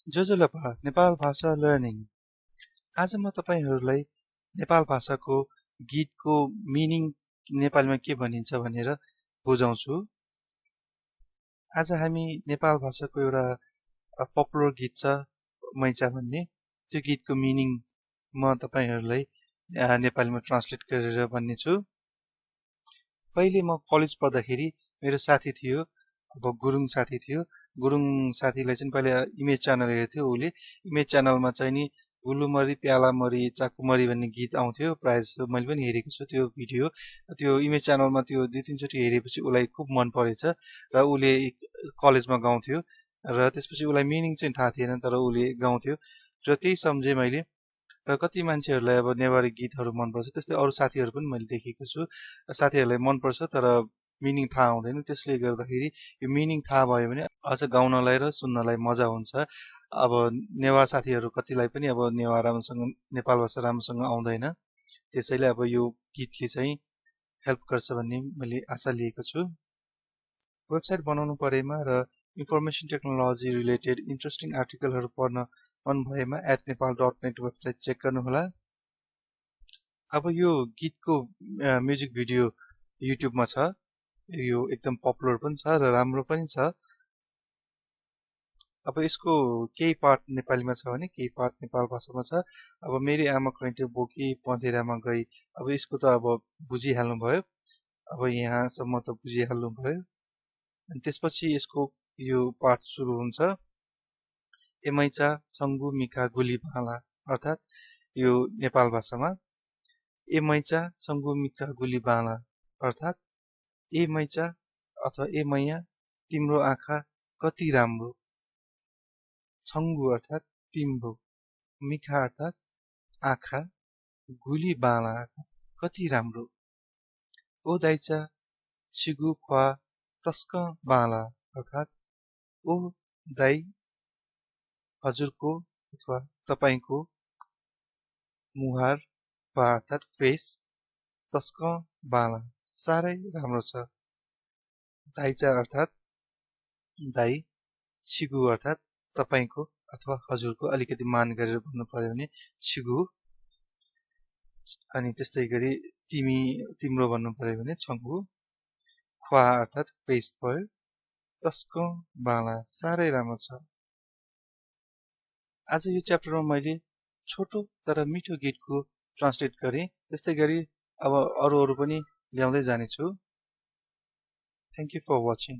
जोजोलपा नेपाल भाषा लर्निङ। आज म तपाईहरुलाई नेपाल भाषाको गीतको मिनिङ नेपालीमा के भनिन्छ भनेर बुझाउँछु। आज हामी नेपाल भाषाको एउटा पपुलर गीत छ मैचा भन्ने, त्यो गीतको मिनिङ म तपाईहरुलाई नेपालीमा ट्रान्सलेट गरेर भन्नेछु। पहिले म कलेज पढ्दाखेरि मेरो साथी थियो, अब गुरुङ साथी थियो। गुरुङ साथीलाई चाहिँ पहिले इमेज च्यानल हेर्थ्यो उले। इमेज च्यानलमा चाहिँ नि गुलुमरी प्यालामरी चाकुमरी भन्ने गीत आउँथ्यो। प्रायः जस्तो मैले पनि हेरेको छु त्यो भिडियो। त्यो इमेज च्यानलमा त्यो 2-3 चोटि हेरेपछि उलाई खुब मन परेछ र उले कलेजमा गाउँथ्यो र त्यसपछि उलाई मिनिङ चाहिँ थाहा थिएन, तर उले गाउँथ्यो र त्यही सम्झे मैले। र कति मान्छेहरुलाई अब नेवारी गीतहरु मन पर्छ, त्यस्तै अरु साथीहरु पनि मैले देखेको छु। साथीहरुलाई मन पर्छ तर मिनिङ थाहा हुँदैन, त्यसले गर्दाखेरि यो मिनिङ थाहा भयो भने अझ गाउनलाई र सुन्नलाई मजा हुन्छ। अब नेवार साथीहरु कतिलाई पनि अब नेवार राम्रोसँग नेपाल भाषा राम्रोसँग आउँदैन, त्यसैले अब यो गीतले चाहिँ हेल्प गर्छ भन्ने मैले आशा लिएको छु। वेबसाइट बनाउनु परेमा र इन्फर्मेसन टेक्नोलोजी रिलेटेड इन्ट्रेस्टिङ आर्टिकलहरु पढ्न मन भएमा @nepal.net वेबसाइट चेक गर्नुहोला। अब यो गीतको म्युजिक भिडियो युट्युबमा छ। यो एकदम पपुलर पनि छ र राम्रो पनि छ। अब यसको केही पार्ट नेपालीमा छ भने केही पार्ट नेपाल भाषामा छ। अब मेरी आमा कहिटे बोकी पँधेरामा गई, अब यसको त अब बुझिहाल्नु भयो। अब यहाँसम्म त बुझिहाल्नु भयो। अनि त्यसपछि यसको यो पार्ट सुरु हुन्छ। एमैचा संगु मिका गुली भाला, अर्थात यो नेपाल भाषामा एमैचा संगु मिका गुली भाला अर्थात ए मैचा अथवा ए मैया तिम्रो आँखा कति राम्रो, छंगु अर्थात तिम्रो, मिखा अर्थात आँखा, गुली बाला कति राम्रो, ओ दाइचा छिगु ख्वा तस्क बाला अर्थात ओ दाइ हजुरको अथवा तपाईको मुहार वा अर्थात फेस, तस्क बाला साह्रै राम्रो छ। दाइचा अर्थात दाइ, छिगु अर्थात तपाईको अथवा हजुरको, अलिकति मान गरेर भन्नु पर्यो भने छिगु। अनि त्यस्तै गरी तिमी तिम्रो भन्नु पर्यो भने छंगु। ख्वा अर्थात फेस भयो। तस्क बाला साह्रै राम्रो छ। आज यो च्याप्टरमा मैले छोटो तर मिठो गीतको ट्रान्सलेट गरेँ। त्यस्तै गरी अब अरु पनि ल्याउँदै जानेछु। Thank you for watching.